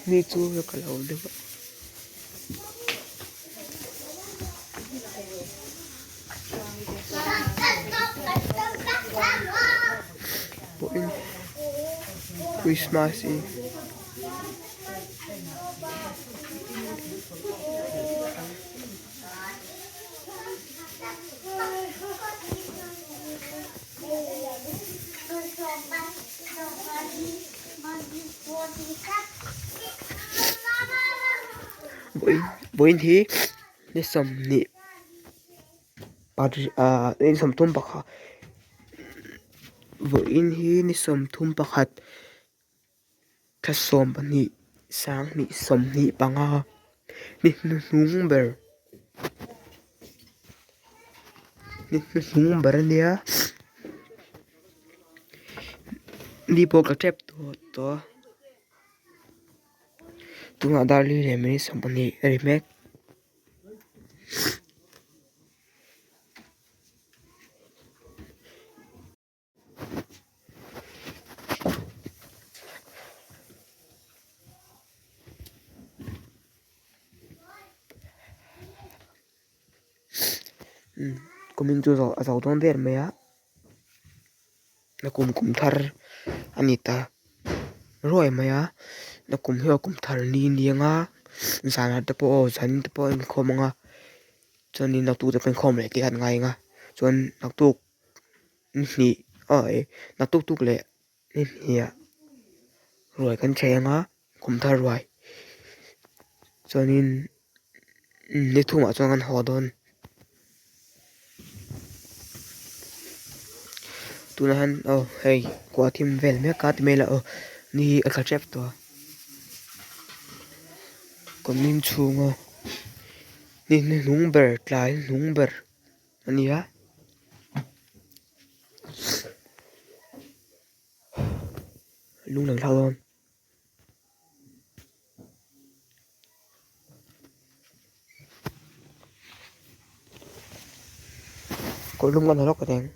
Ni chu ka lo deuh a. Pawhin Christmas hi vawiin hi ni 20 ni 31 vawiin hi ni 31 thla 12 2025 ni hnuhnung ber ni hnuhnung ber a nia ni pawh ka tep tawh a tunah dar li leh minute 20 a ri mek. Kumin chu a zo dawn der mai a nakum kum thar a ni ta ruai mai a nakum hi kum thar ni ni anga zanah te pawh aw zan te pawh a inkhawm ang a chuanin naktuk te pawh a inkhawm leh te khan a ngai ang a chuan naktuk ni hnih aw eh naktuk tuk leh ni hnih ah ruai kan chei ang a kum thar ruai chuanin ni thumah chuan kan haw dawn tunah hian aw hei kua thim vel mek a ti mai ila aw ni a tla tep tawh a kumin chhunga ni hnuhnung ber tlai hnuhnung ber a ni a. Lung lang thlak dawn. Kawr lum kan ha lawk ka teng.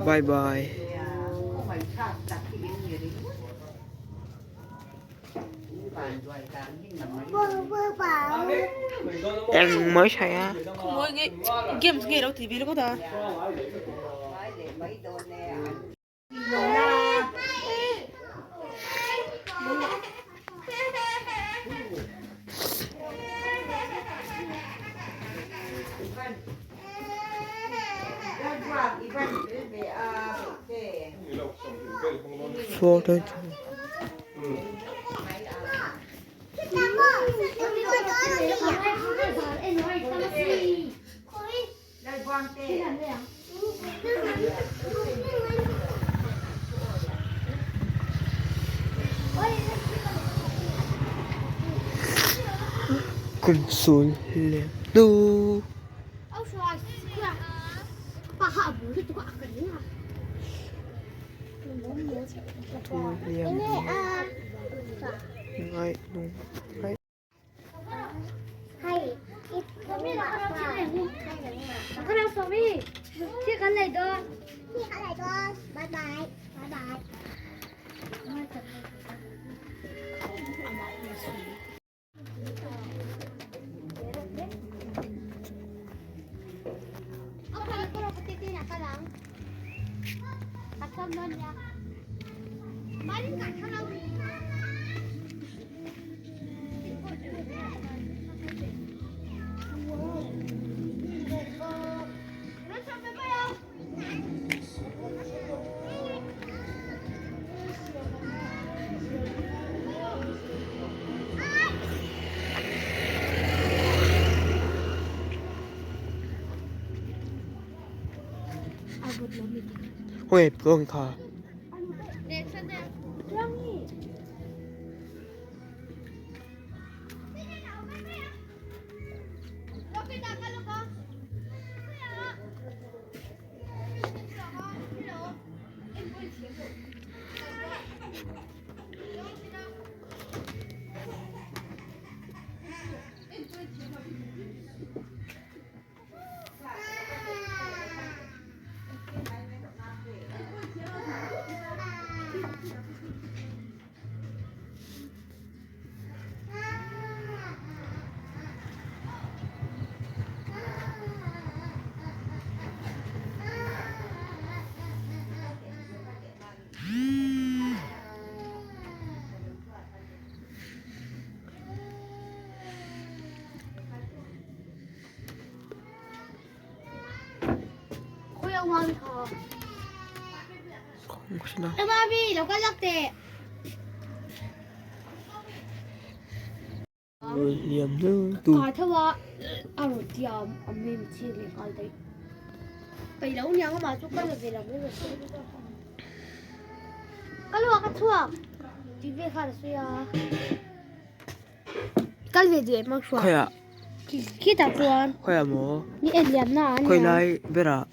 Bye bye. Eng mai thei a. Games nge lo ti ve lawk a. Kum sul lem hnu. Ôi, con thò. Khawiah khawiah maw khawi lai berah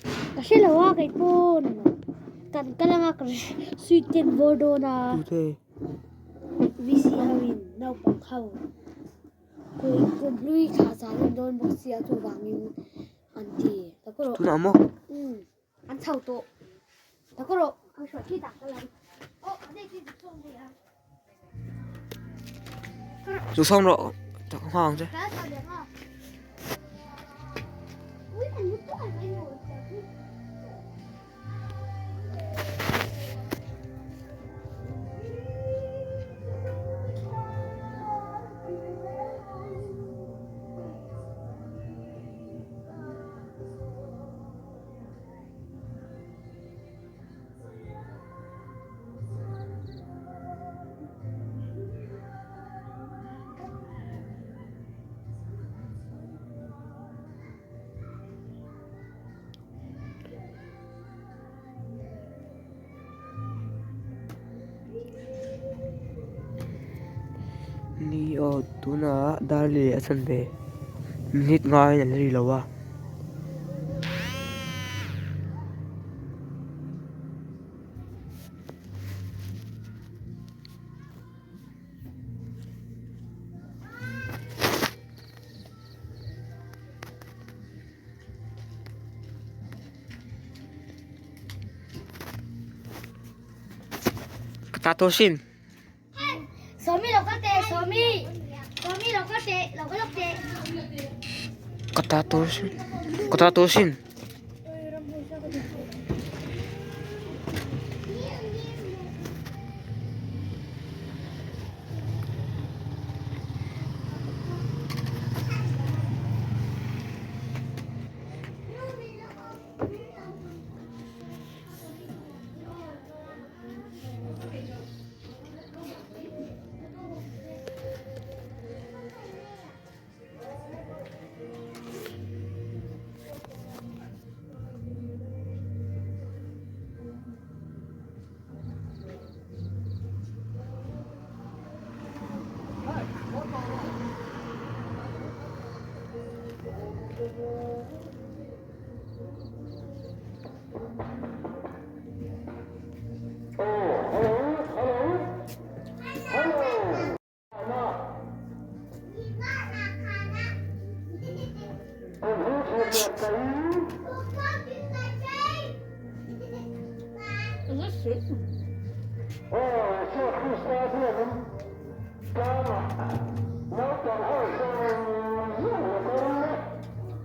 tute tunah maw. Chu sawm rawh nghak ang che. Ni aw tunah dar leh a chanve minute ngaiin an ri lo a. Ka ta tawh sin. Ka ta tawh sin. Ka ta tawh sin.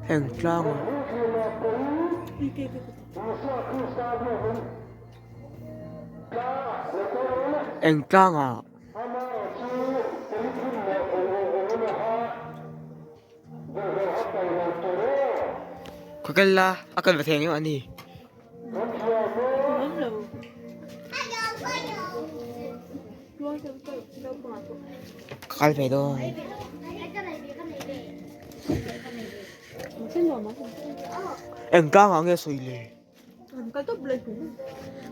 Heng tlangah eng tlangah khaw kel la a kal ve thei ang em ani. Ka kal ve dawn. Eng tlangah nge sawi le?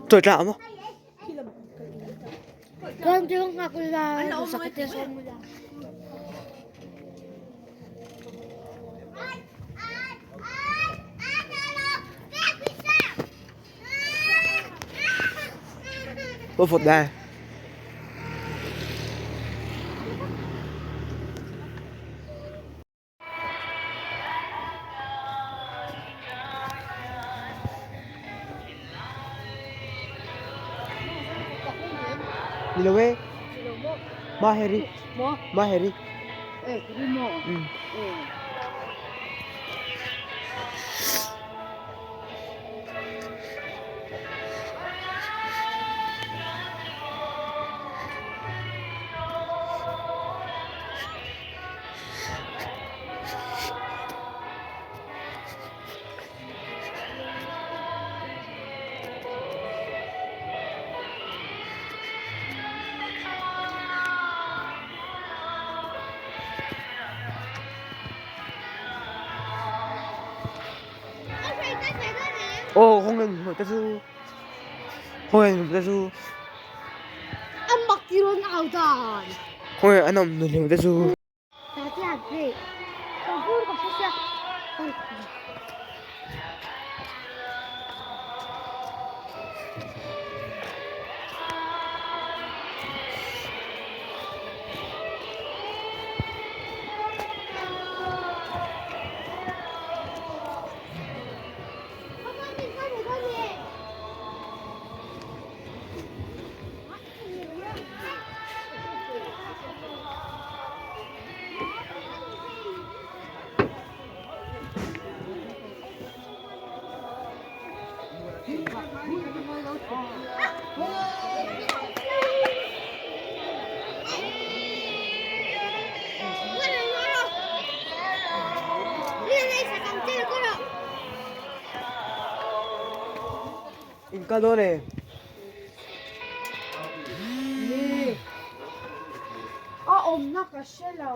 Chawi tlang ah maw? Tôi phụt đây. Ni lo e. Maheri. Maheri. Aw kawng en hmuh te chu kawng en hmuh te chu A mak ti rawn au dan. Kawng en an awm nu hmuh te chu. In kal dawn e. A awmna ka hre lo.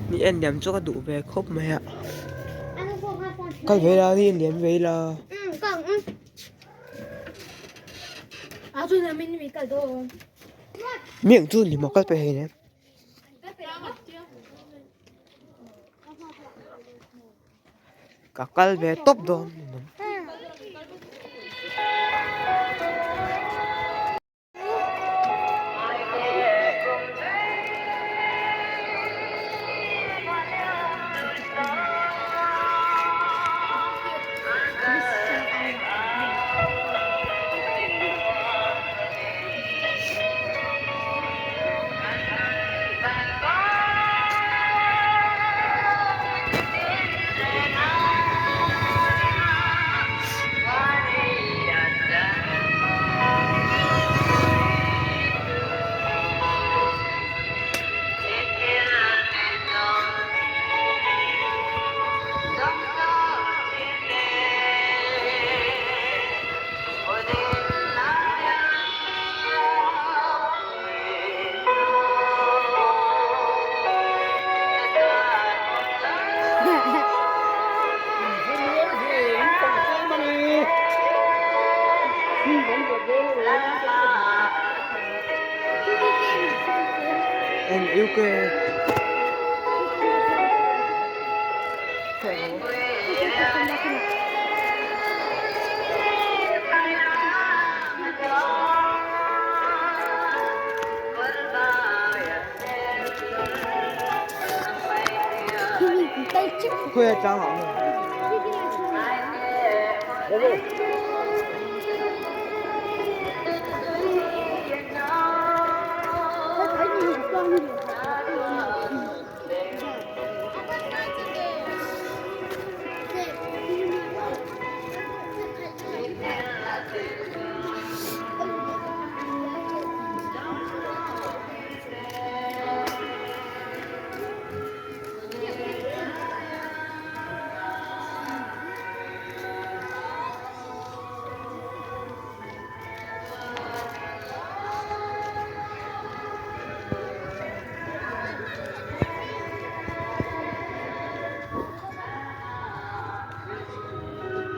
Ni en liam chu ka duh ve khawp mai a. Kal ve la ni en liam ve ila. Mi ang chu ni maw kal pe hei nen. Ka kal ve tawp dawn. Em yêu quê. Khawi a tlang ah maw?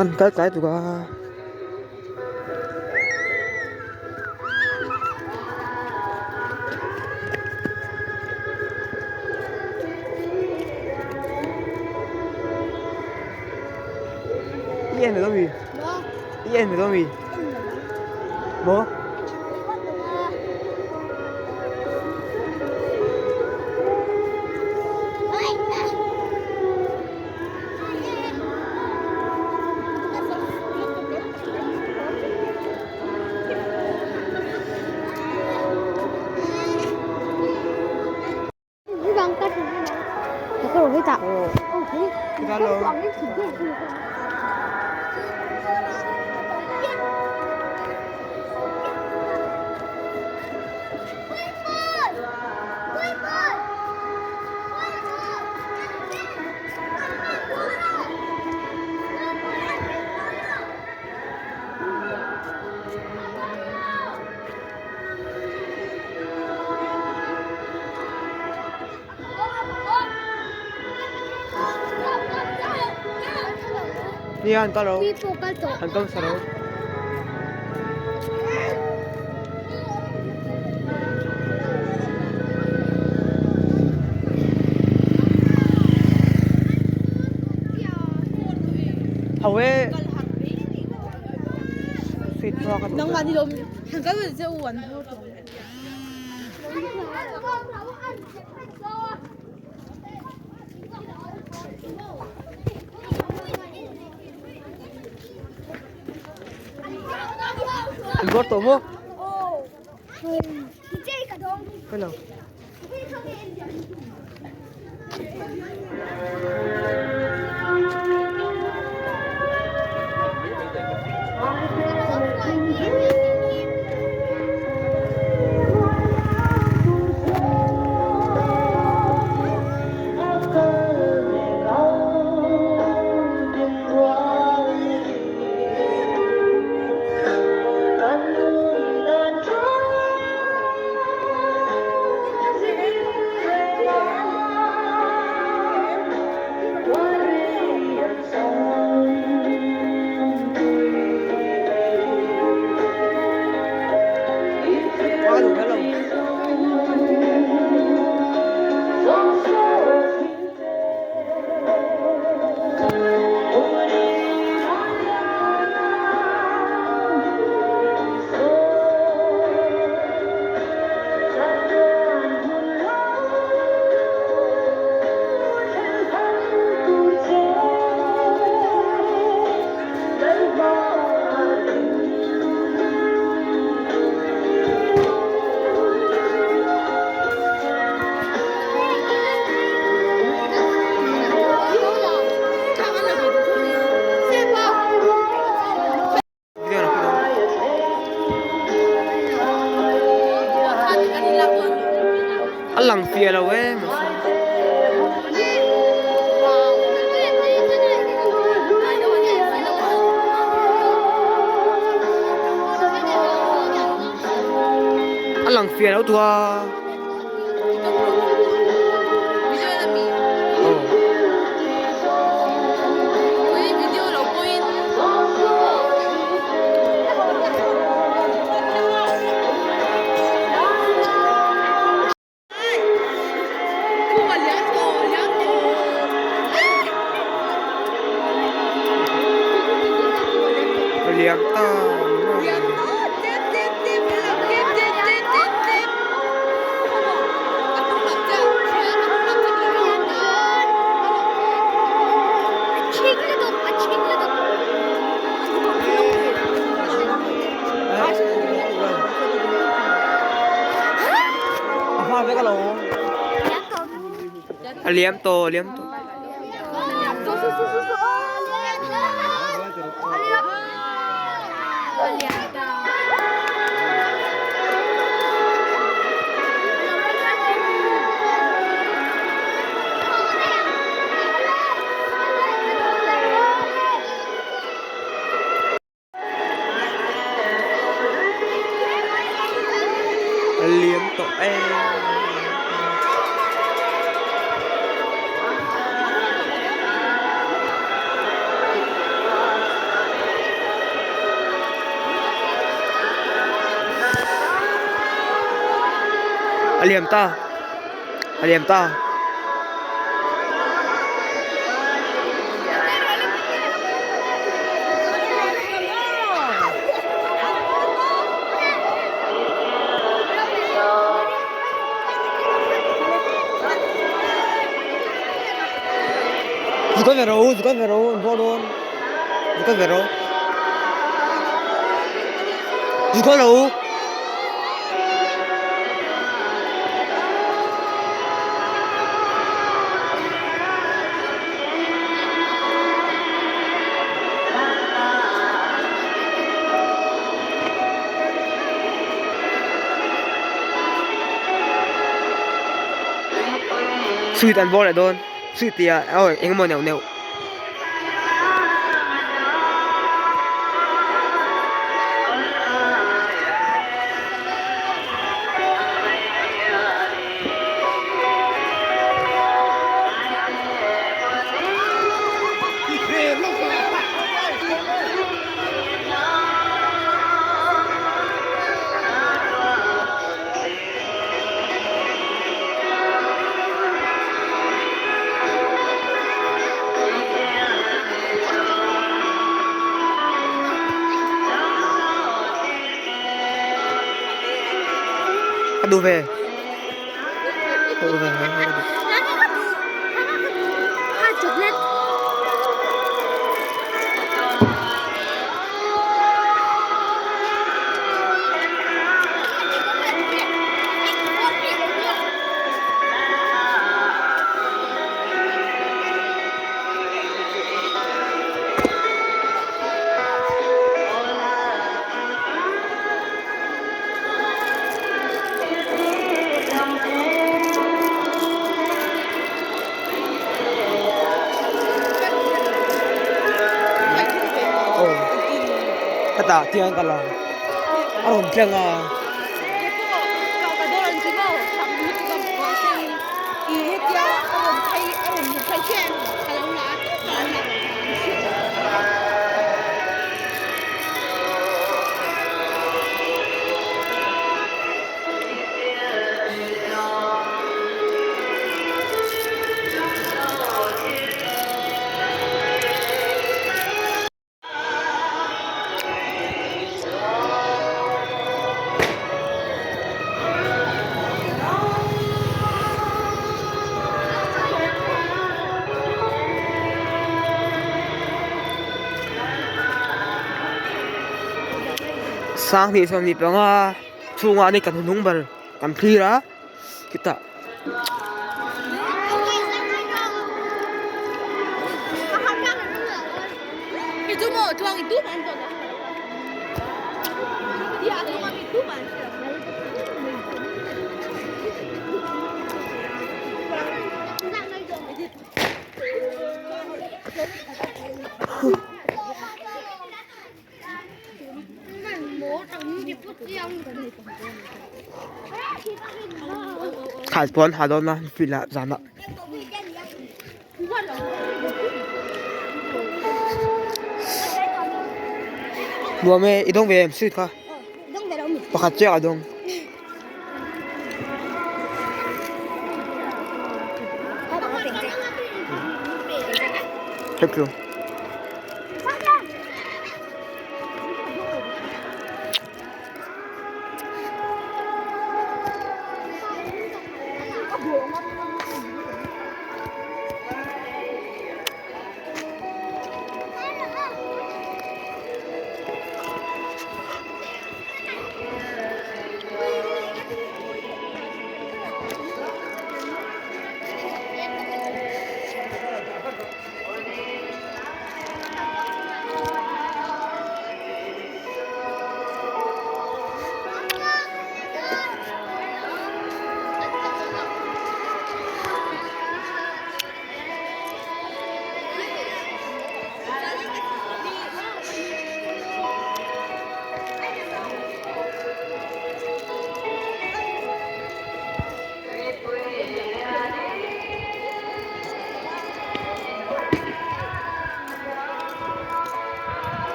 Kan kal tlai tuk a. I en ve dawn mi? I en ve dawn mi? Maw? Nia an kal ro. Mi pawh kal tawh. An kal hmasa ro. Ho e. Sweet thaw ka duh. Nangmah ni lo han kal ve che u an bur tawh. An bawr tawh maw? Hello. A lang fiah lo em a lang fiah lo tua. Liam ta. A liam tawh a liam tawh. A liam tawh em. A liam ta. A liam ta. Zu kal ve rawh u, zu kal ve rawh u, an bawr dawn. Zu kal ve rawh. Zu kal rawh u. Sweet an bawr leh dawn sweet tih ah aw eng emaw neuh neuh. Ka duh ve. Ka duh ve. Kha chocolate. Aw hetah tiang ka la a rawn thleng a. Sanghnih 25 chhungah ni kan hnung ber kan thlir a khitah. Khalh pawh an ha dawn a field ah zanah. Nuam e i dawng ve em sweet kha pakhat chiah a dawng. Thank you.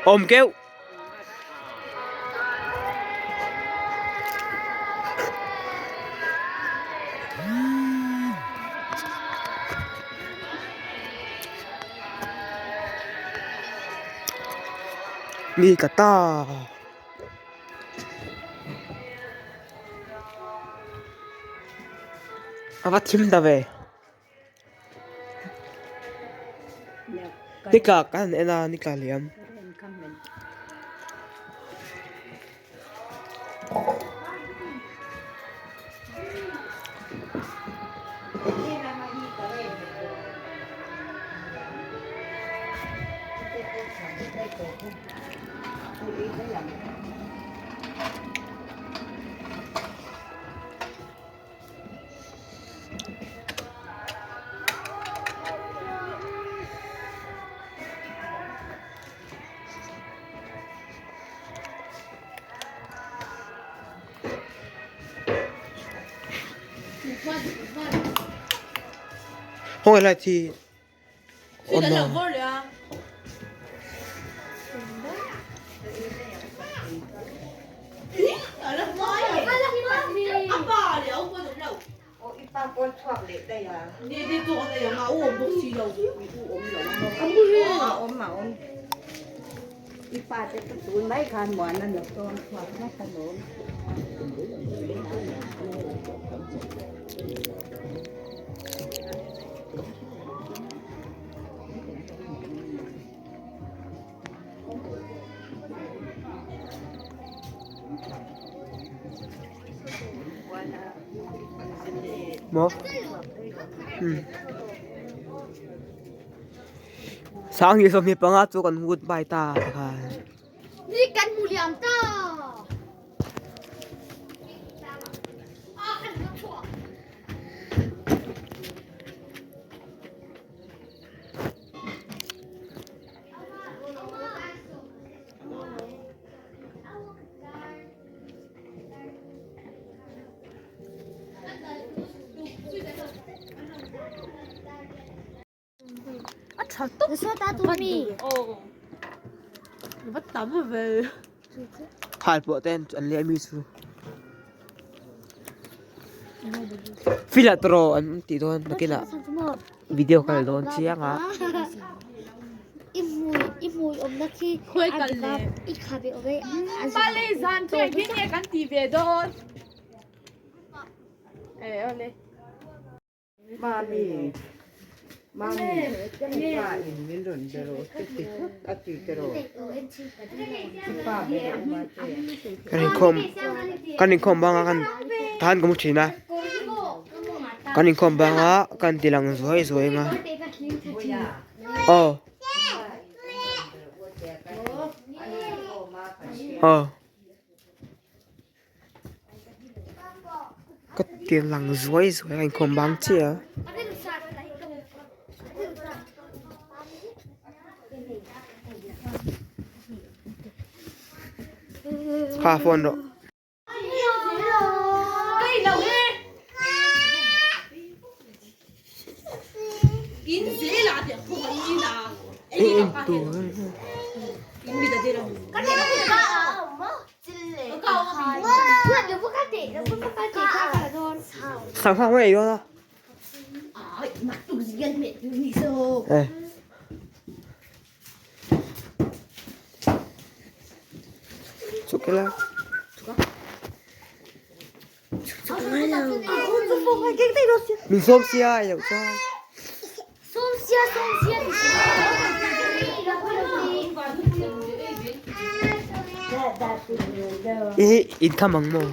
Awm keuh. Mi ka ta. A va thim ta ve. Nikla kan han en a nikla liam. Khawngaih lai thi awm a. Maw Sanghnih 25 chu kan goodbye ta tikhan. Ni kan hmu liam ta. Halpuah te an leh mi chu Fila tawh an tih dawn nakinah video ka la dawn chiang a. Mami, mami, i pa in min rawn be rawh che ti thut a ti te rawh. I pa be rawh mate. Kan inkhawm kan inkhawm banga kan tan ka mu thin a kan inkhawm banga kan ti lang zuai zuai ang a aw aw. Ka ti lang zuai zuai a inkhawm bang chiah a. Kha phone rawh. Sangha mai ei dawn a. Eh. Chuk ila. Min sawm sia ei loh chuan. I in kham ang maw?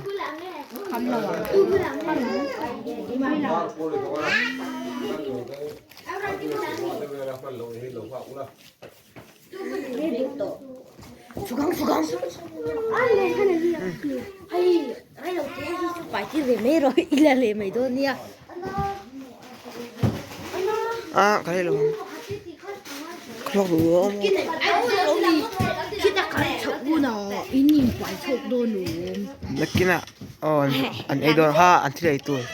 A ka hlei lo ang ka hlawk duh nakinah aw an ei dawn kha an thil ei tur.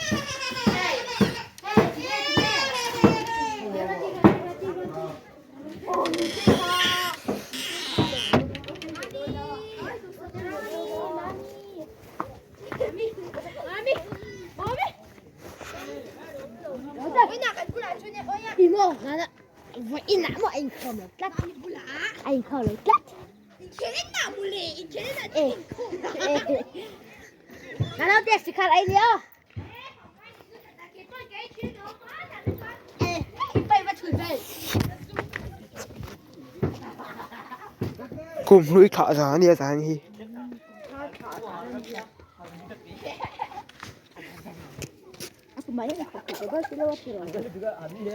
Kum hlui thlah zan a nia zan hi.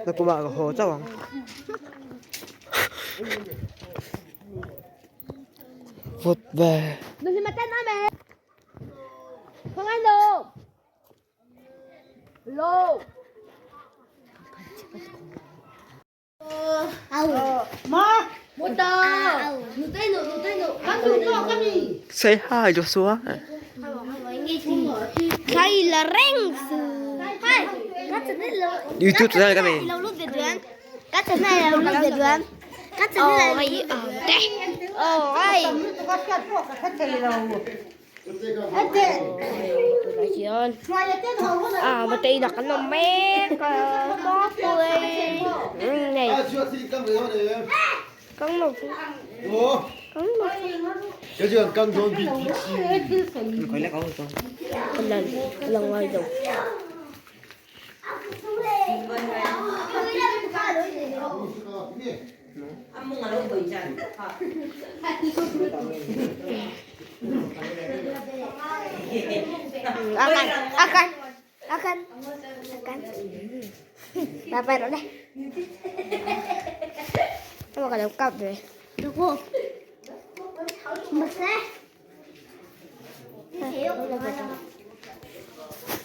Nakumah ka haw chauh ang. Vawt ve. Say hi Joshua. YouTube channel ka nei. Matei dah kan awm mek a nei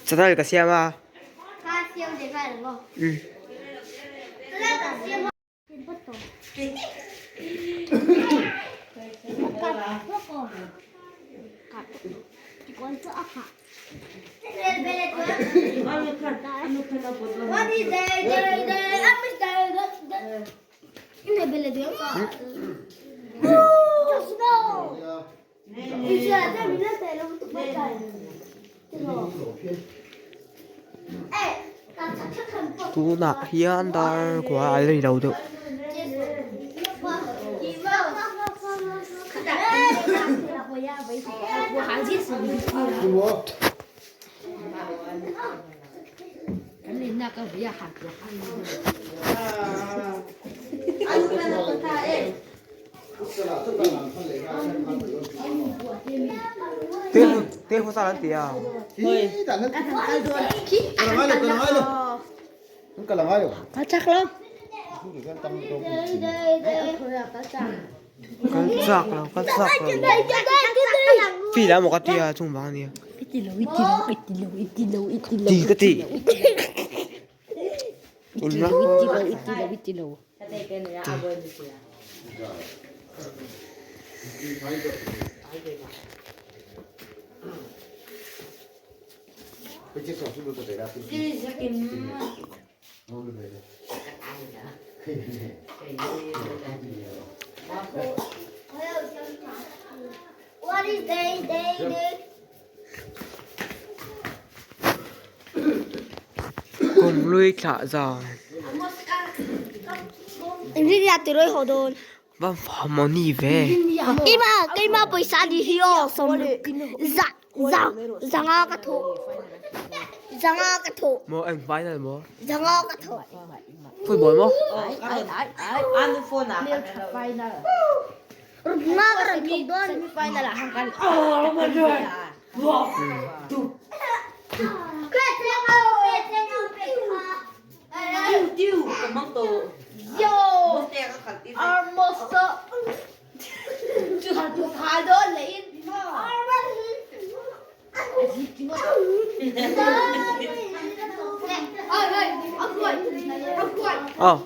Channel ka siam a. Tunah hian dar kua a la ni lo deuh. Te hu sa lan ti a. Kal chak lo, kal chak lo. Fi la maw ka ti a chung vang a nia. Ti ka ti. Kumhlui thlah zan. Va harmony ve. Maw eng final maw? Football maw? Aw.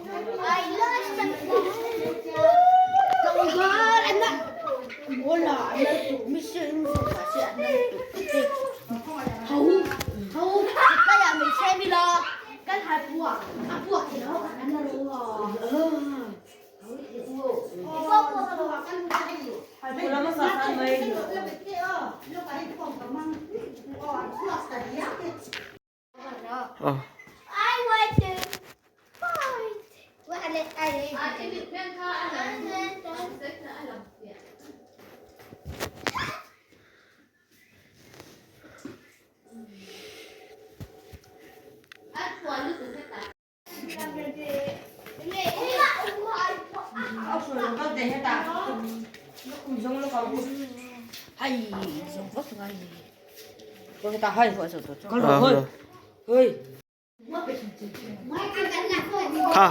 Aw. Kha.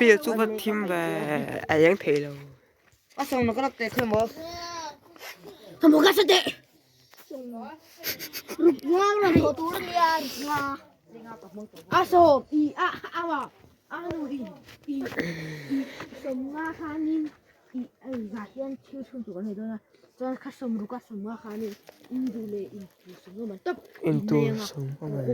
Field chu va thim ve a eng thei lo. Intur sawm a man.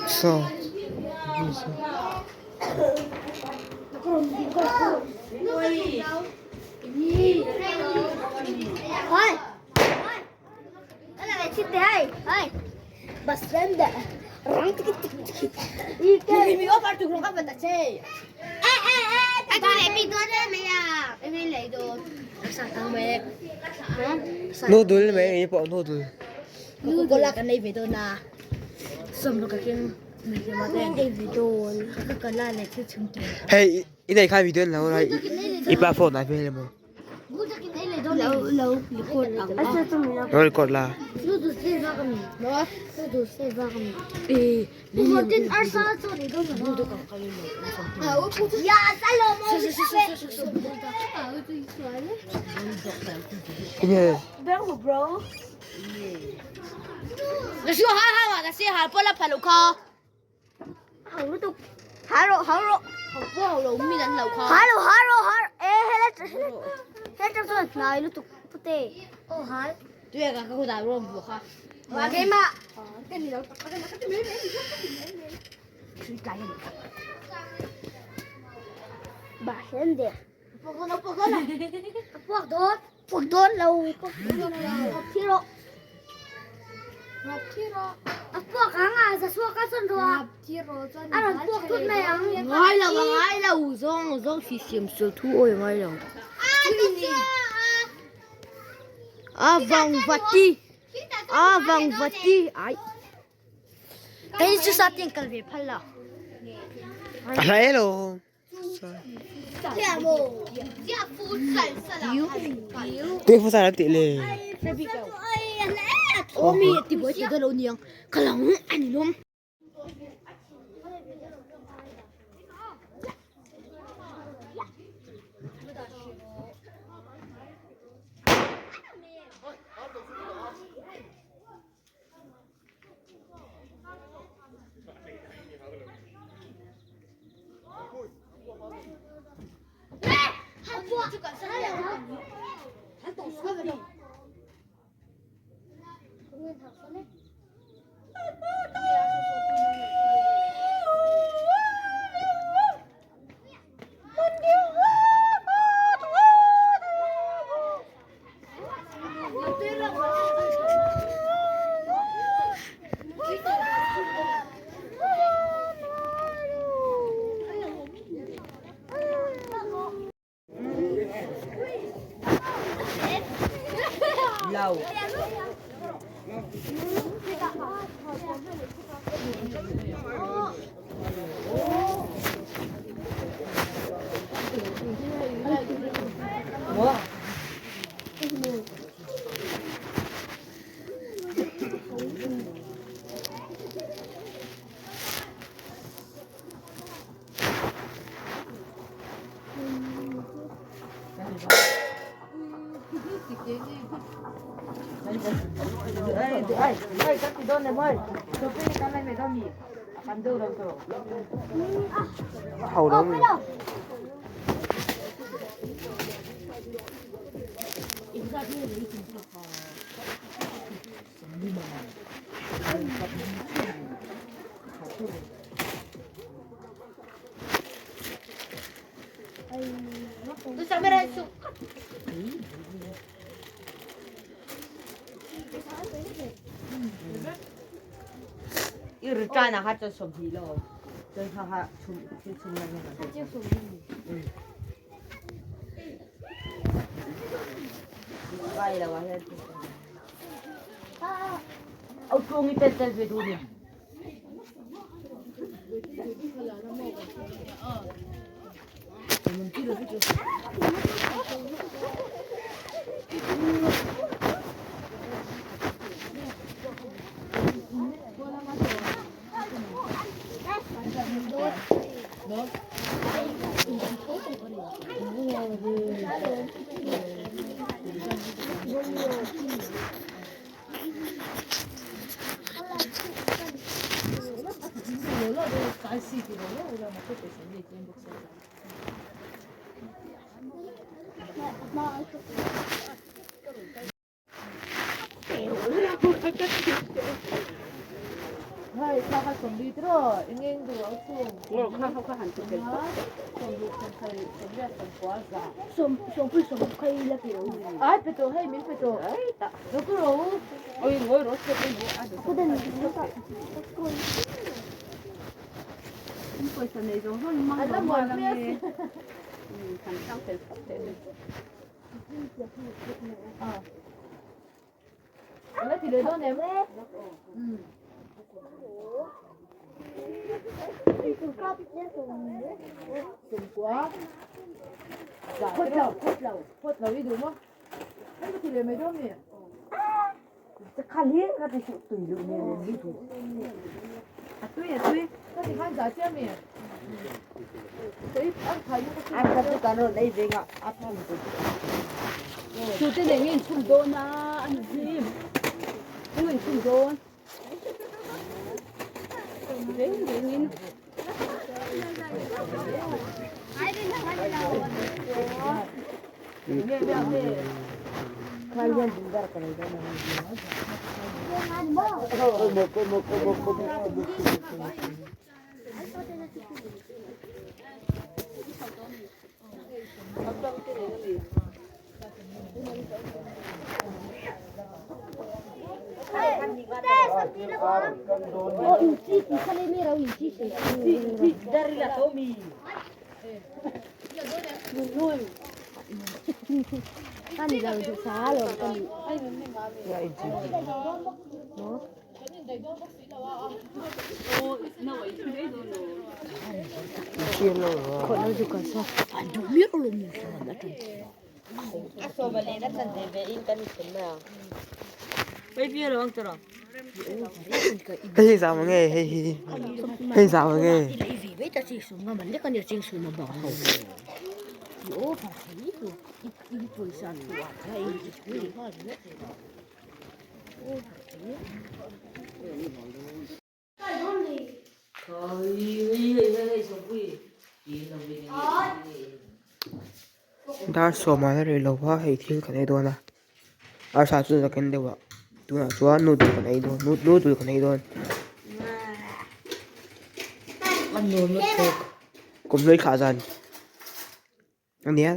Saw. Noodle mai ei pawh noodle. Hei i nei khan video an lo la i pa phone ah vel emaw. Lo record la. Enge. A hlai lo. Te phu sa ti le. lo. Ho lo mi. I return ah kha chuan 20 lo chuan kha kha chhum thil chhum na nen vai lo ah hian au tlung i tel tel ve duh ni. Hei hi zau nge hei hi hei zau nge. Dar sawmah la rei lo va hei thil kan ei dawn a arsa chu ka ken deuh a tunah chuan noodle kan ei dawn noodle kan ei dawn kum hlui thlah zan a nia.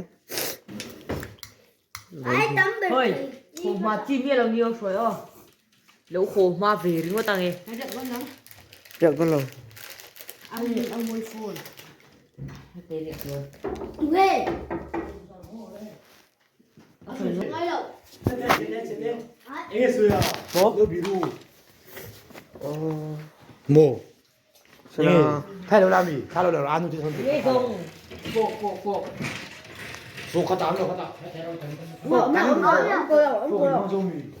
Riak dawn lo. Mo. Thai lo la mi, thai lo la anu ti thon ti. So kha ta lo kha ta.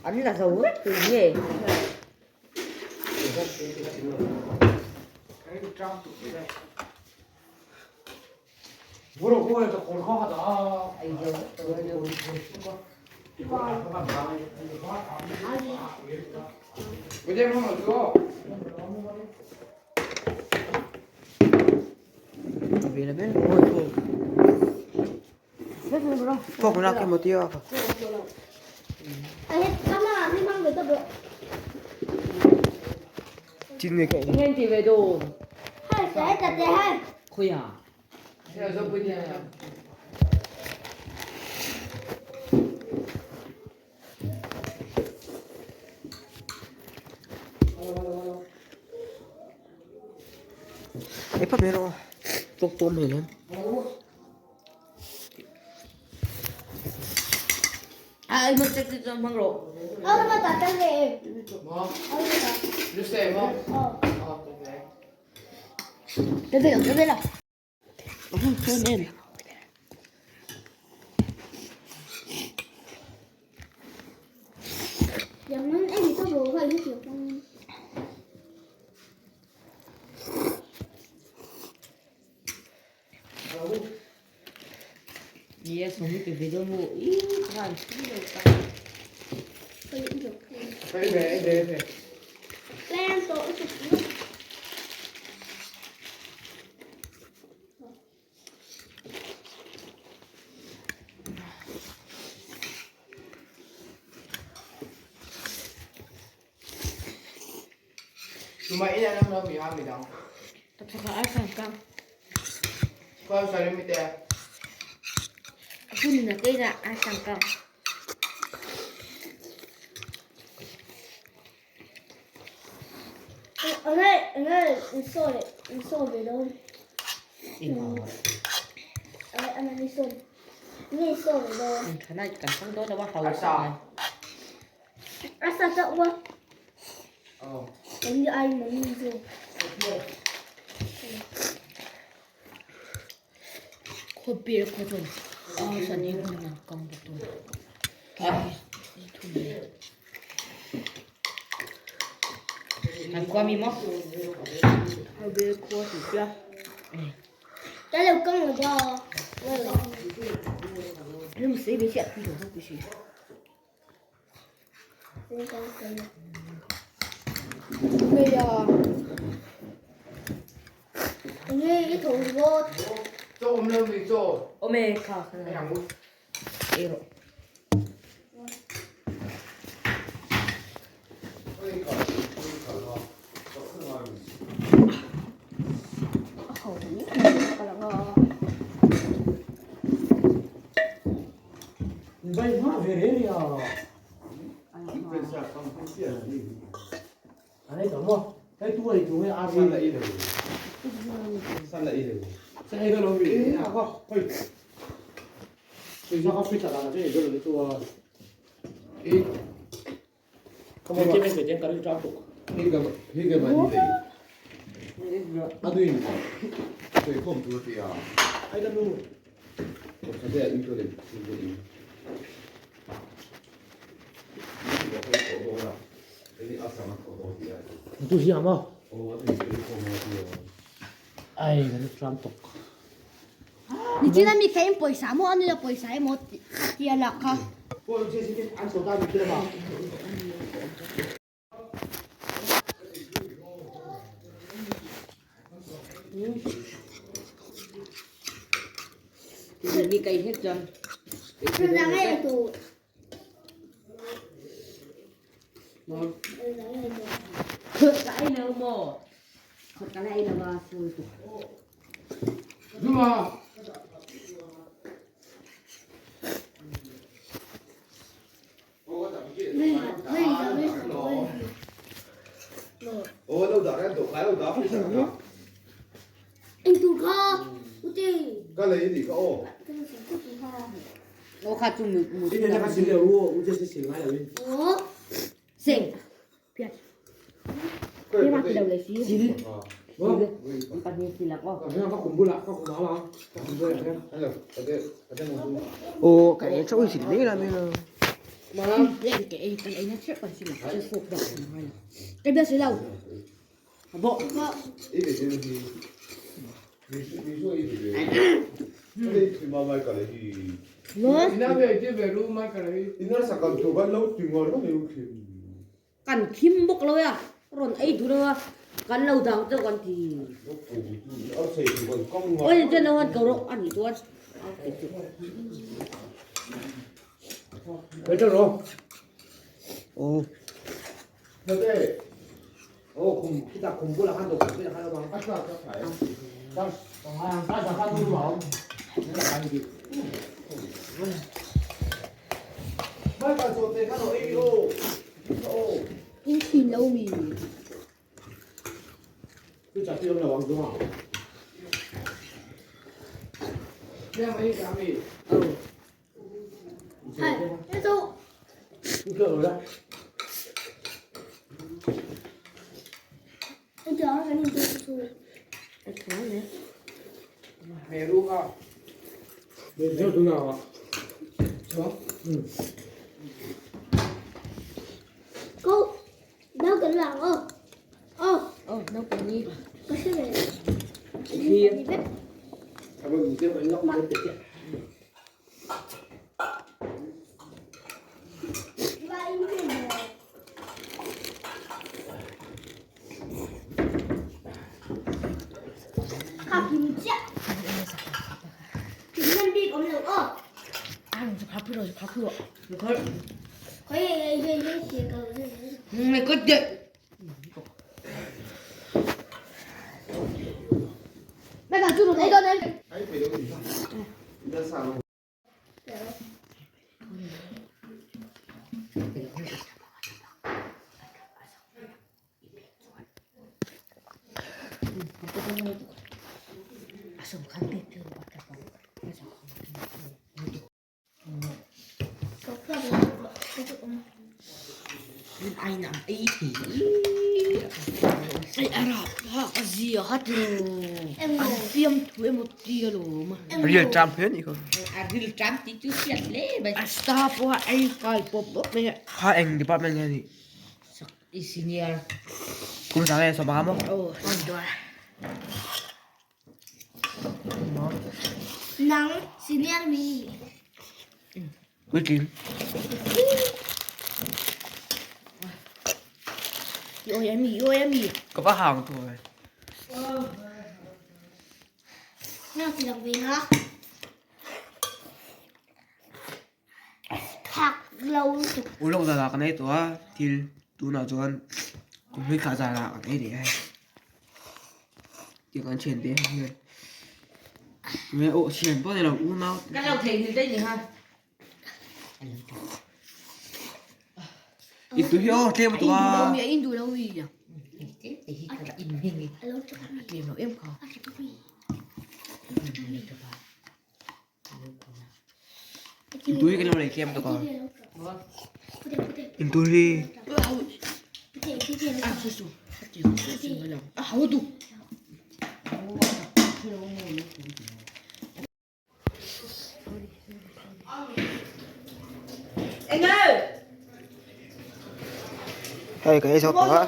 Anh là giàu hết từ nghề. Bro ko ta ko kha ta. Phok na ke motia ka. Chin nge ka. Nghe chị về đồ. Khui à? Ei pa mero. Tok tom he lem. À, em mất chắc cho mang rộ. Yes, không biết về đâu mua. Ý, hoàn Tập thể ai phải căng. Hun là cái là ai càng căng. Khả năng cảnh sáng đó là bắt đầu. Khó bia khó trộn. À, sao đi hun là căng được tôi. Hàn qua mi móc. Khó bia khó thì chưa. Nhưng mà谁别下，必须必须。Omega. Ero. Vai ma vere ya. Anh ấy mo. Cái tu này tu ấy a gì. Sẽ cái lo mi. À có. Ôi. Tôi ra không biết là cái gì rồi tu. Không có cái gì cái trao tục. Ai đã mua. Tu hi mà. Ai cái trao tục. Cô ăn sổ tay mình kia mà. Thì mi cây hết rồi. Cái nào mà. Cái này là mà sư tục. Aw kan ei chauh sil mai la mai la. Kan khim bawk lo a, rawn ei duh lo a, kan lo dang deuh kan ti. Awi chuan lo han ko rawh a nih chuan. Aw. In thin lo mi. Real tram hian ni kha. Kha eng department nge ni? Kum sang nge sawma maw? Nang senior mi. Puitling. Ka va hang tu ai. Nang ti lang ve ha. Thak lo tuk. Ulawk zan ah kan ei tawh a, thil tunah chuan kum hlui thlah zan ah kan ei leh a hei. Tiang kan thian te hian nge aw thian pawh ni lo unau Kan lo theihnghilh daih ni ha. I tui hi aw tlem a tuk a. Intui kan lo lei tlem tuk a. Intui hi. Hei ka ei zawk tawh a.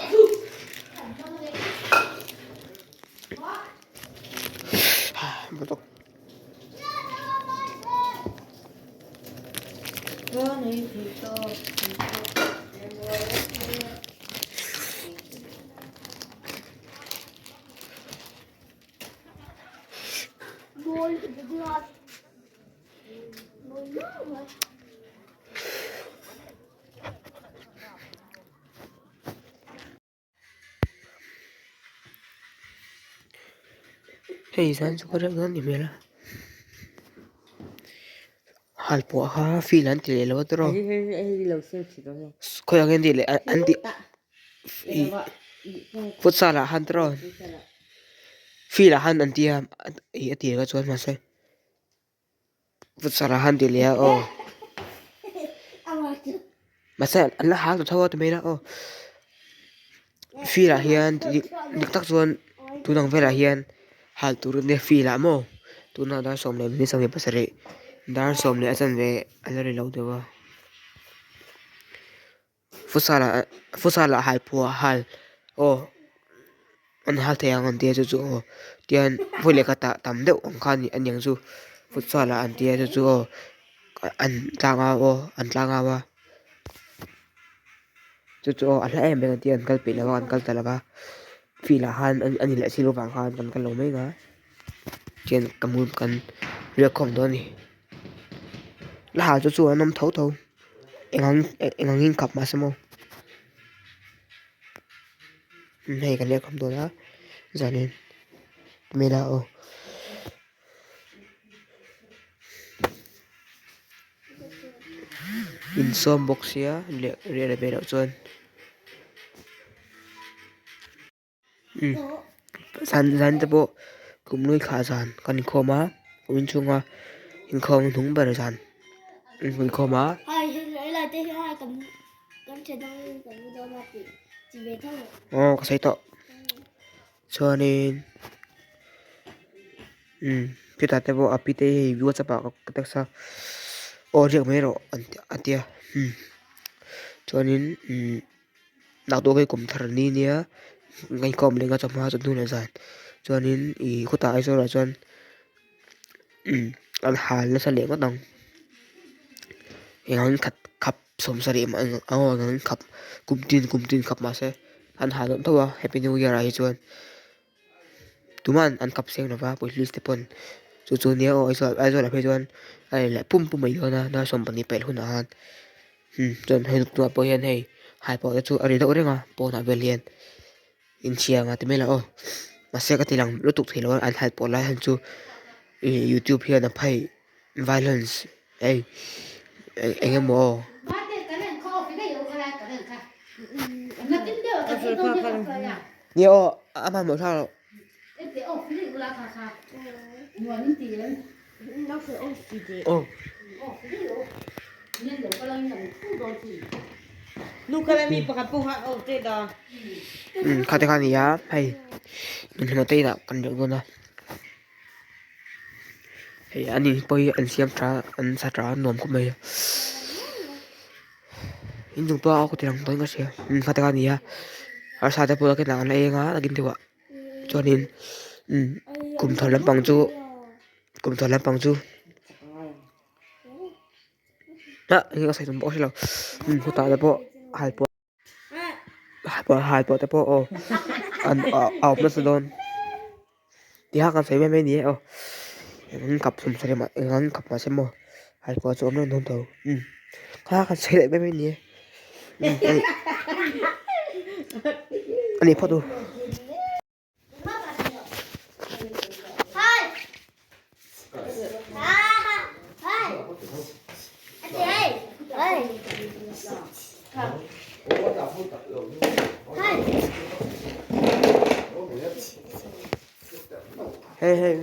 Hei zan chu ka reuh dawn ni hmel a halpuah kha field an ti leh lo a tiraw khawiah nge an tih leh an tih futsal ah khan tiraw field ah khan an tia ih a tir kha chuan mahse futsal ah khan an ti leh a aw. Mahse an la hal ta tho a ti mai ila aw field ah hian dik tak chuan tun ang velah hian hal tur ania field ah maw tunah dar 17 dar 10 a chanve a la ri lo deuh a futsal ah futsal ah hal phuah hal aw an hal thei ang an tia chu chu aw tihian vawi leh khatah tam deuh ang kha a ni ang chu futsal ah an tia chu chu aw an tlangau aw an tlangau a chu chu aw a hla em em an tia an kal peih lo a an kal ta lo va field ah khan a ni leh si lo vang khan kan kal lo mai ang a tihian ka hmu kan riak khawm dawn a ni la hal chu chu an awm tho tho eng ang eng angin khap mahse maw. Hei kan lehkham dawn a zanin mela aw. Insawm bawk sia leh riah leh ve loh chuan umm zan zan te pawh kum lui thla zan kan inkhawm a kum inchhunga inkhawm hnung ber zan inkhawm a. Aw ka sawi tawh chuanin umm chutah te pawh a pi te hei whatsapp ah ka text a aw riak mai rawh a tia umm chuanin umm naktuk hi kum thar ni nia ngaihkawm leh nga chawhma chawhnu leh zan chuanin ih khawtah Aizawl ah chuan umm an hal nasa leh ngawt ang engangin khat khap sawmsarih mah eng ang engangin khap kum tin kum tin khap mahse an hal deuh tho a happy new year ah hi chuan tuman an khap seng lova police te pawn chu chu nia aw Aizawl Aizawl ah phei chuan a ri leh pum pum mai dawn a dar 12 pelh hunah khan umm chuan hei tunah pawh hian hei hai pawh te chu a ri deuh reng a pawnah vel hian. Inchhiang a ti mai lo aw mahse ka ti lang lutuk thei lo a an hal pawh lai han chu ih youtube hian a phei violence ei eng emaw aw. Nia aw a hmanhmawh thlak loh. Aw. Kha te kha a ni a hei inhlawh te inah kan riah dawn a hei ani pawh hi an siam tha an sa tha a nuam khawp mai a inchung pawh a kawt ang dawn ka hria kha te kha a ni a arsa te pawh a an la eng a nakin deuhah chuanin kum thar lampang chu kum thar lampang chu. Ah eng a sawi tum pawh ka hrelo khutah te pawh halpuah halpuah halpuah te pawh aw an a awm nasa dawn tiha kan sawi mai mai a ni e aw eng kap sawm sarih mah eng ang kap mahse maw halpuah chu a awm reng dawn tho kha kan sawi leh mai mai a ni e a ni phawt u. Hei hei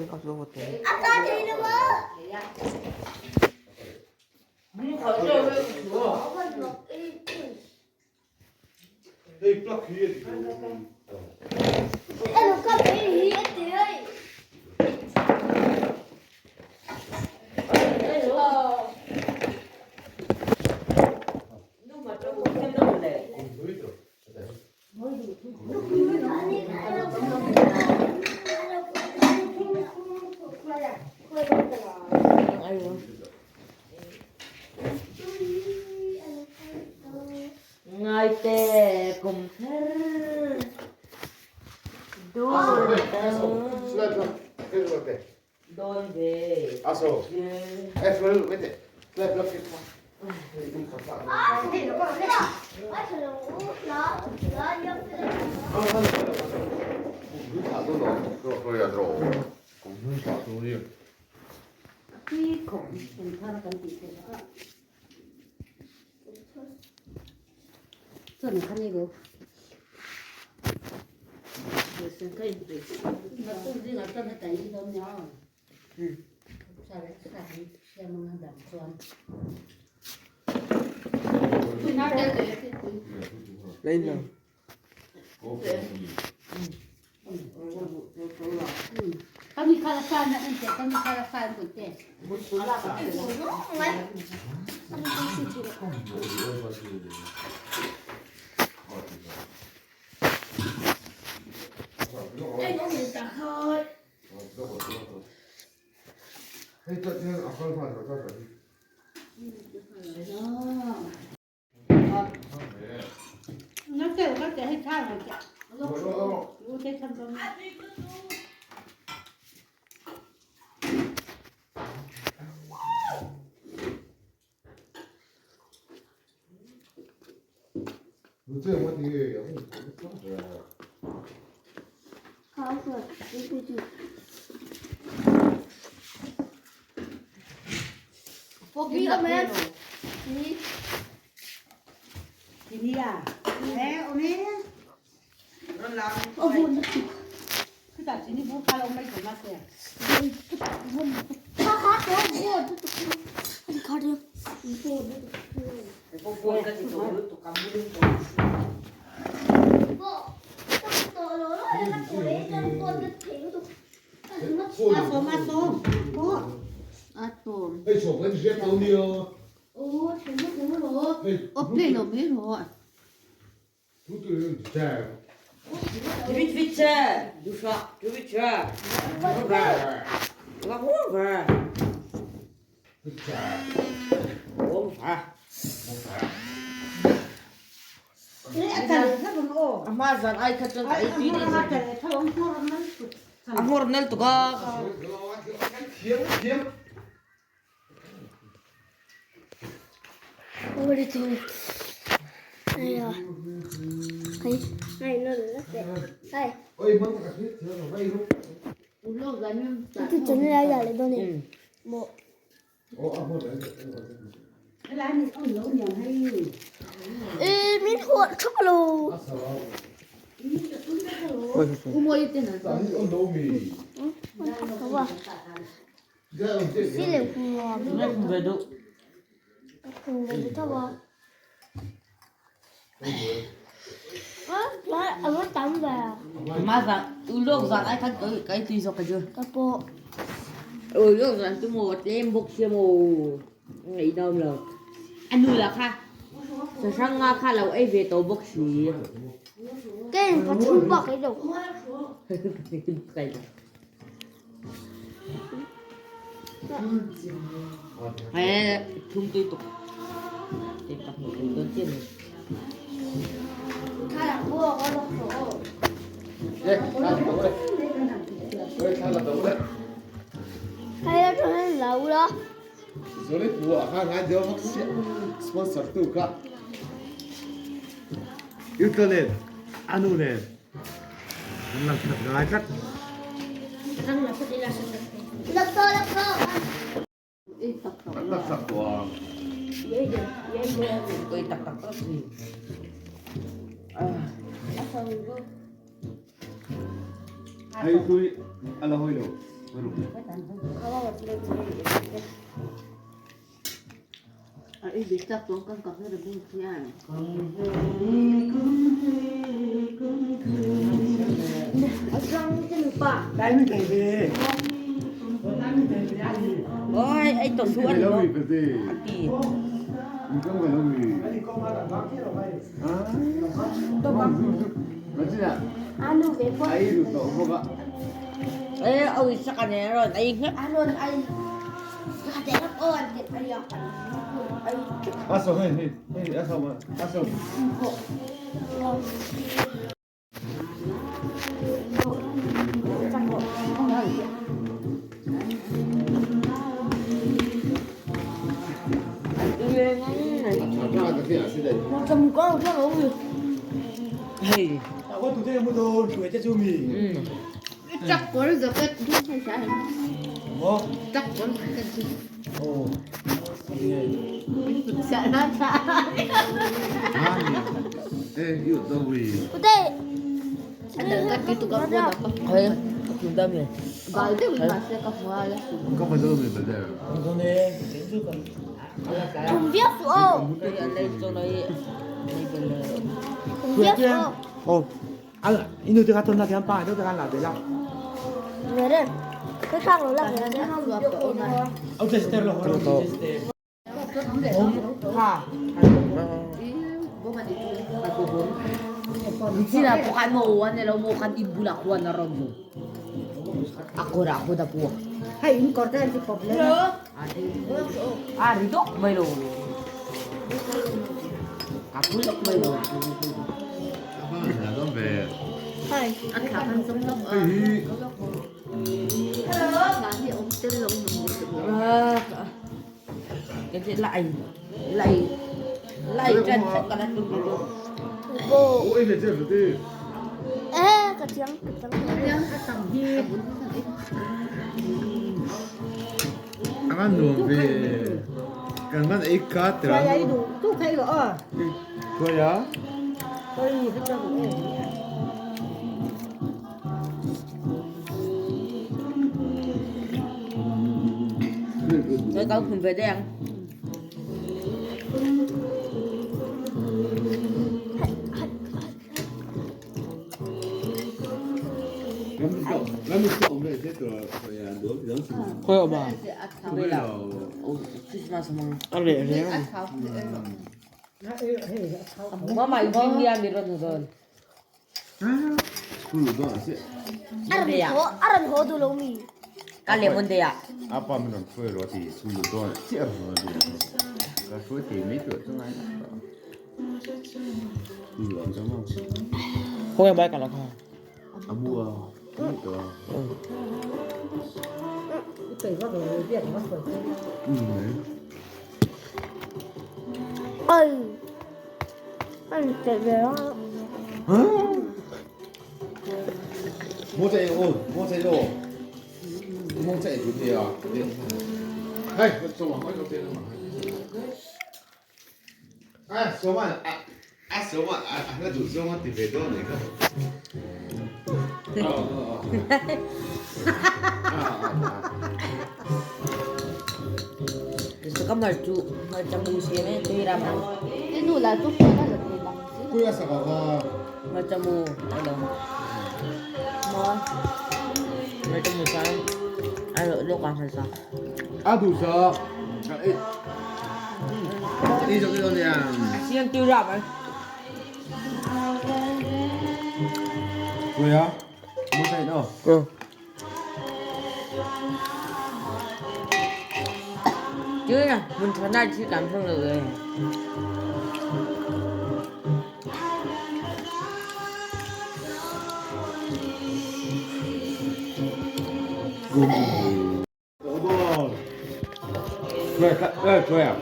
我的天！哎呀，哎，哎，那那哎，这真的来家里头呢，没。哎，明天出喽。不对。Oh, al inu te ka ton na thiam pa te kan la de la. Mere. Ka thang lo la Au te ste lo ho te. Ha. Sina po kan mo uwan nila mo kan ibula ko na ron mo. Ako ra ako na po. Hay in korte si problem. Ah, rito may lo. Kapulok may lo. Hai. Kasi lại lại lại chân ka na dito. Go. Eh, ka chiang ka chiang. Angan nuam ve. Kan man ei ka tra. Ai du tu khai lo a. Khoya. Tôi cái cho cũng Tôi có cùng về đen. Lam so om ve se to khoya do do. Khawi awm a? Khoya lo. Christmas mga. A leh reng a ni. Mama, yung niya meron doon. School do se. Aran ho, aran ho du lo mi. Kale mo ya. Apa min on khoya ro ti school do se ro do. Ka so ti mi to chu ngai. School do chang mo. Khawi mai ka la kha. Amu a. Mi to. cái có rồi biết nó rồi. Ôi. Anh chạy về đó. Mo chạy ô, mo chạy đồ. Mo chạy chủ thì à. Hey, số mà hỏi có tiền mà. À, số mà à à số mà à à chủ số mà thì về đó này cơ. Ờ ờ ờ. Gusto ka marchu, marchamu siya eh, tuhira mo. Tinula to po na lagi lang. Kuya sa kaka. Marchamu, ano? Mo. Marchamu sa ano, lokang sa. À đủ sợ. Đi cho cái đó nè. Siyang tuhira ba? Kuya, mo chạy đâu? Ờ. Chứ nè, mình phải nói chứ làm không được rồi. Kuya, kuya, kuya.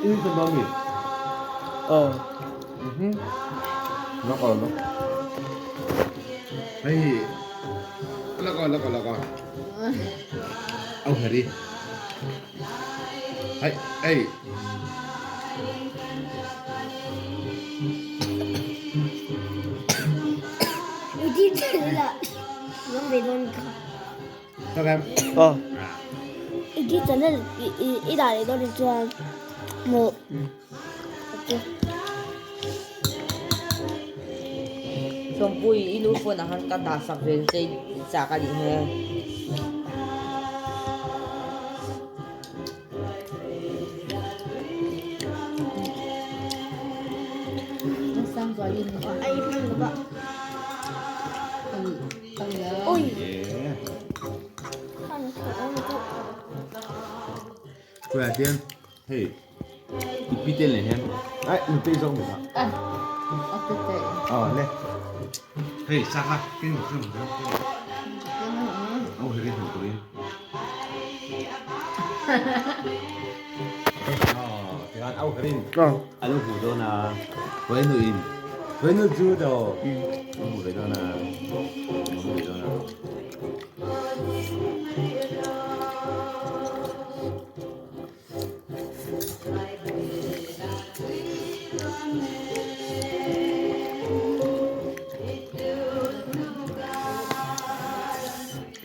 Ini sambal mi. Ờ. Nó còn nó. Hey. Nó còn, nó còn, nó còn. Ông hãy đi. Hey, hey. Đi chơi là nó về đón cả. Sao em? Ờ. Đi chơi là i i đại đó đi chơi một. Sompui inu phone han ka da sak vel che cha ka di he. Ai ăn được ạ? Ôi. Yeah. Ăn thử một chút. Kuya tiên. Hey. Ipi tên này em. Đấy, mình tên xong rồi ạ. Ờ, lên. Hey, sao ha? Cái một cái một cái. Ông thấy cái hủ tôi. Ờ, thì ăn ông cái Ờ. Alo hủ đâu nè. Với nụ in. Với nụ chú đâu. Hủ đấy đâu nè. Hủ đấy đâu nè.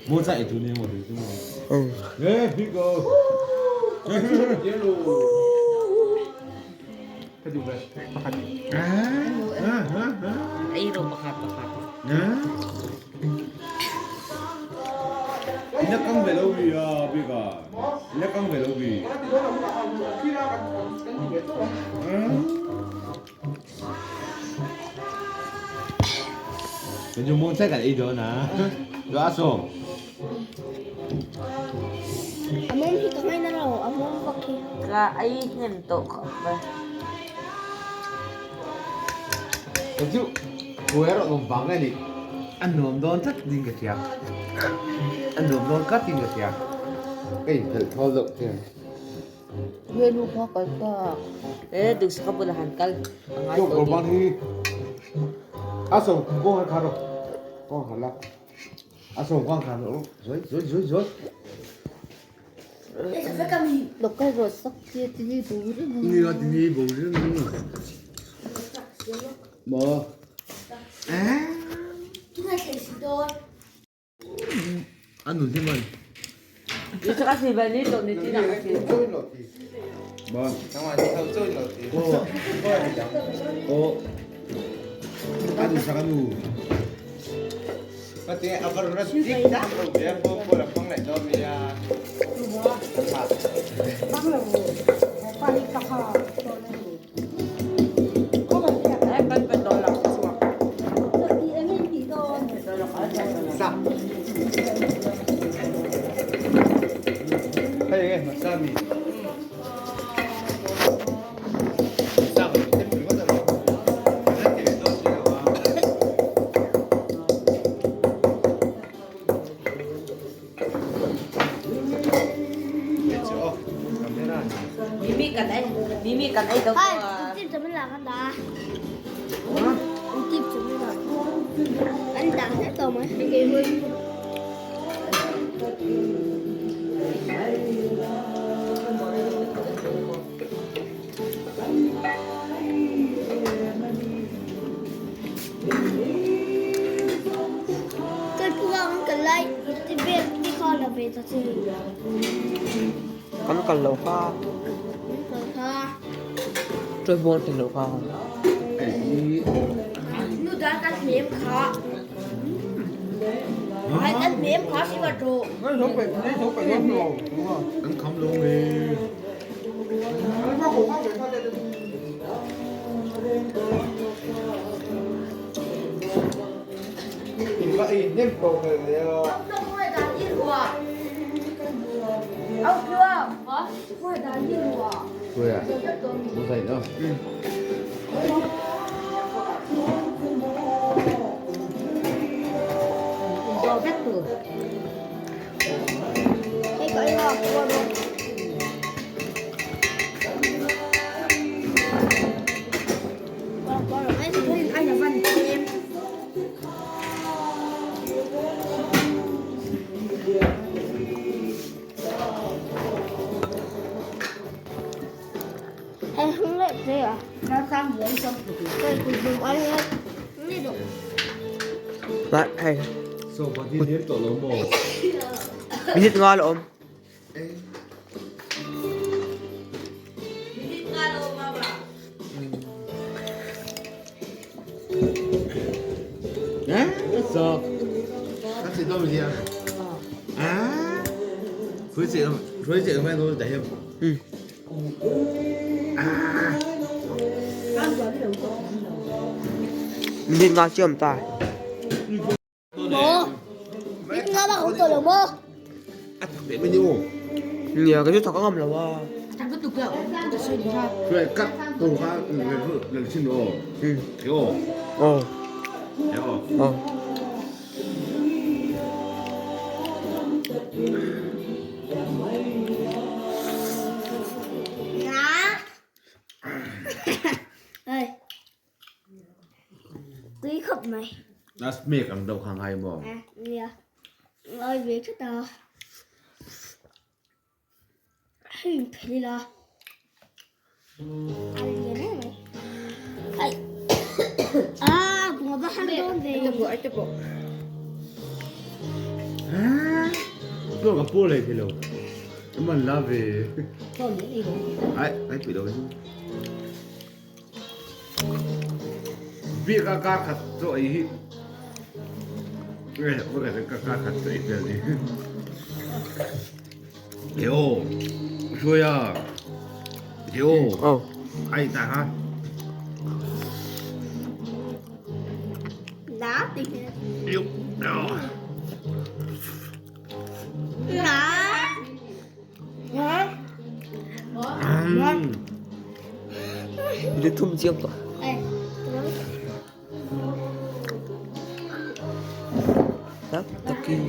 Mua chạy chú nên một thứ chứ mà. Ừ. Ê, Pico. Yellow. Ei rawh pakhat pakhat. Ina kang ve lo bi a bik a. Ina kang ve lo bi. Kan chu muang chat kan ei dawn a. Lo a sawm. A mawm hi ka ngaina lo, a mawm vak hi. Ka ei hnem tawh khawp mai. Ka chu buai erawh nuam vang nge ni. A nuam dawn tlat ding ka hria. A nuam dawn tlat ding ka hria. Ka inphelh thawl deuh chian. Velu kha kal ta. E duhsaka bulah han kal a ngai tawh ni. Hi a sawm kawng a kha rawh kawng kha la a sawm kawng kha rawh zui zui zui zui. Local road sak chi tini bo ring. Ni a tini bo ring. Mo. Eh. A nun hi man. Hai, tip chuẩn bị là con đá. Tip chuẩn bị là. Anh đá hết rồi mấy. Cái phương cái lấy cái biết cái con là về thật sự. Kan kal lo kha. Trôi buông tình lo kha. Nu đã cắt miếng khó. Ai cắt miếng khó xí vào trụ. Ăn không luôn đi. Tôi à? Muốn dậy đâu? Cái gọi là cua luôn. Qua rồi mấy thì anh là văn em. Em không lấy gì à? Tôi cũng dùng ăn hết. Đi được. Lại hay. So, bà đi nếm tổ lỗ mồ. Minute nga lawm. Nè, so. Các chị tôi gì à? À. Với chị với chị hôm nay tôi để em. Ừ. Minute nga chiam ta. Bố. Biết nga bà cũng tôi là bố. À, để bên nhiêu. Nia cái chút thằng ngam lo wa. Rồi cắt tổ khá lần lần xin đồ. Ừ. Hiểu. Ờ. Hiểu. Ờ. Ngã. Ê. Quý khập mày. That's me càng đầu hàng hai mò. À, nè. Rồi việc cái tờ. Hình thế là. Ăn gì nữa mày? Ai. À, cũng có hàng đôn về. À. Tôi gặp bố này thì lâu. Em mình là về. Ai, ai bị đâu chứ. Bik a kar khat chaw ei hi ka kar khat chaw ei tel ni. Eo Hruaia Eo ai ta ha. Eo Minute thum chiang tawh. Tak takin.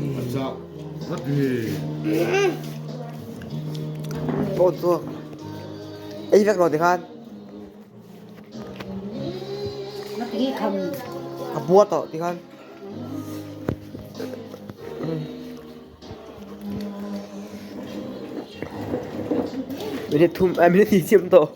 Pawh chuak. Ei vek lo tikhan. A bua tawh tikhan. Minute thum eh minute hnih chiam tawh.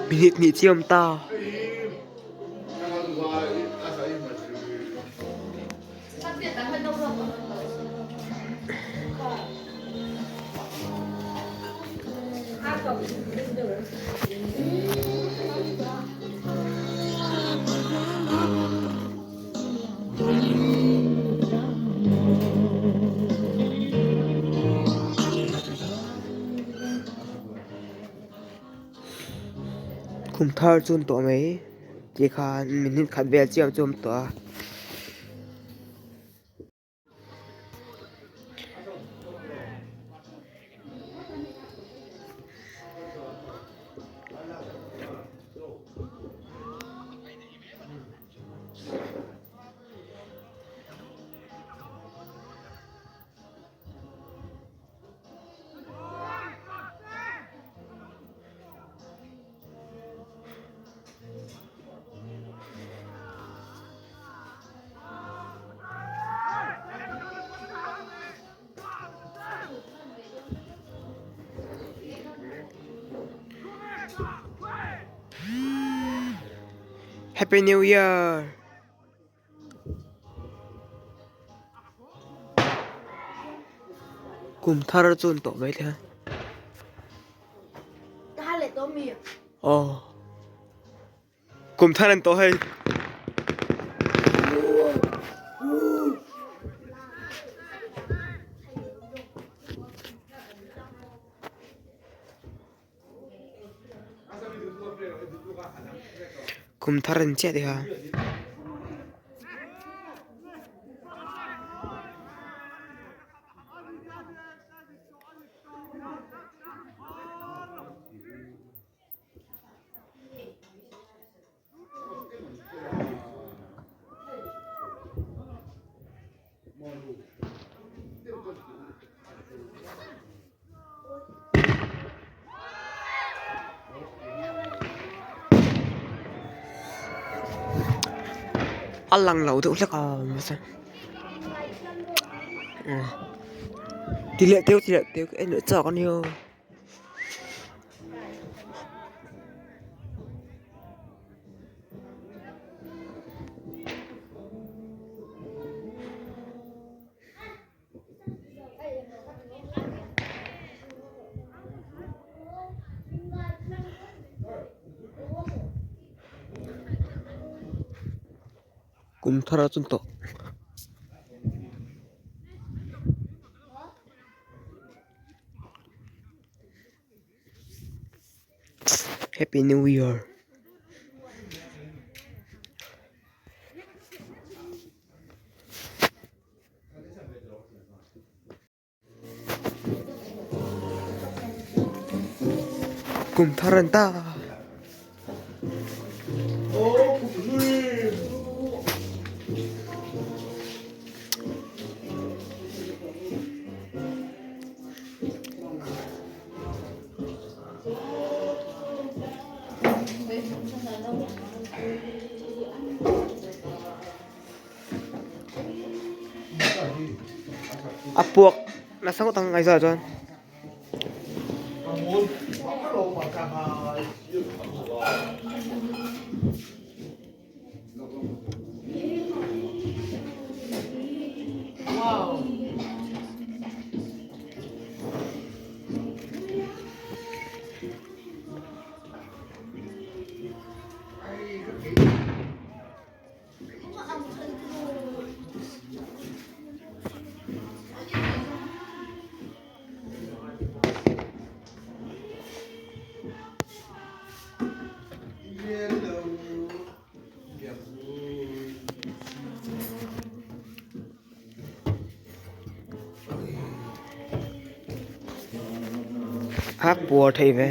Minute hnih chiam ta. Kum thar chu an tawh mai tih khan minute khat vel chiah chu a awm tawh a. Happy New Year! Kum thar chu an tawh mai thei a. Aw. Kum thar an tawh hei. Kum thar an chiah tih kha. A lang lo deuh hlek a mahse ti leh teuh ti leh teuh ka en leh chak a nia. Kum thar a chun tawh. Happy New Year. Kum thar an ta. A puak nasa ngawt ang Aizawl ah chuan. A puar thei ve.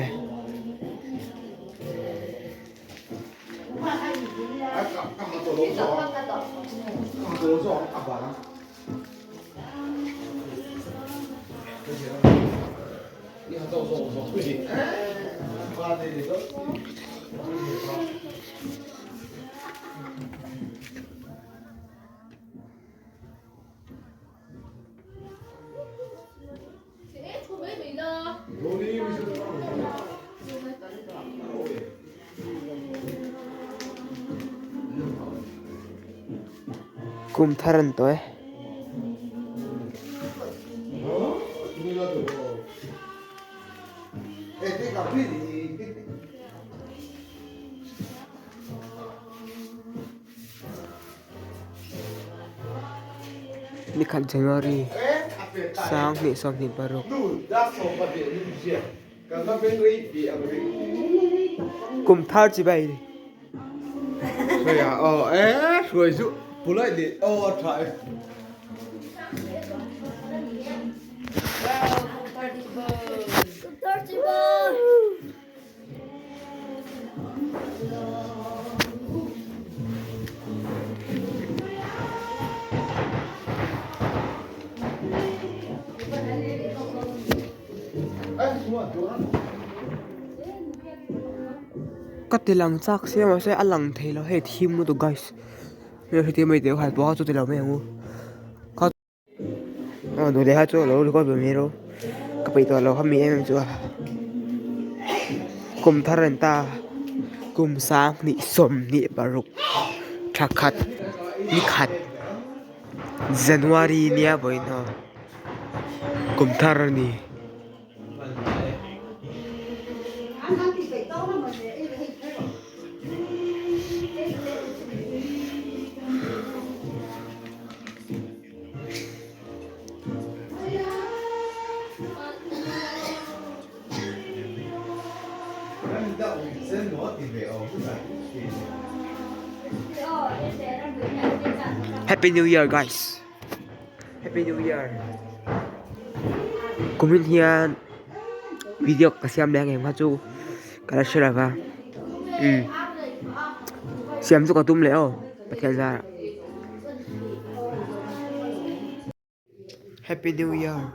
Kum thar an tawh e. Nikhat January 2026 Kum thar chibai Ka ti lang chak sia mahse a lang thei lo hei thim lutuk guys heti mai teh khan pawh kha chu ti lo mai ang u. Aw duh leh kha chu alo record ve mai ro ka peih tawh lo kha mi em em chu a kum thar an ta kum 2026 tha khat ni khat January nia vawiin aw kum thar a ni. Happy New Year guys Happy New Year Kumin hian video ka siam leh ang em kha chu ka la hre lova umm siam chu ka tum leh aw Pathian zarah. Happy New Year.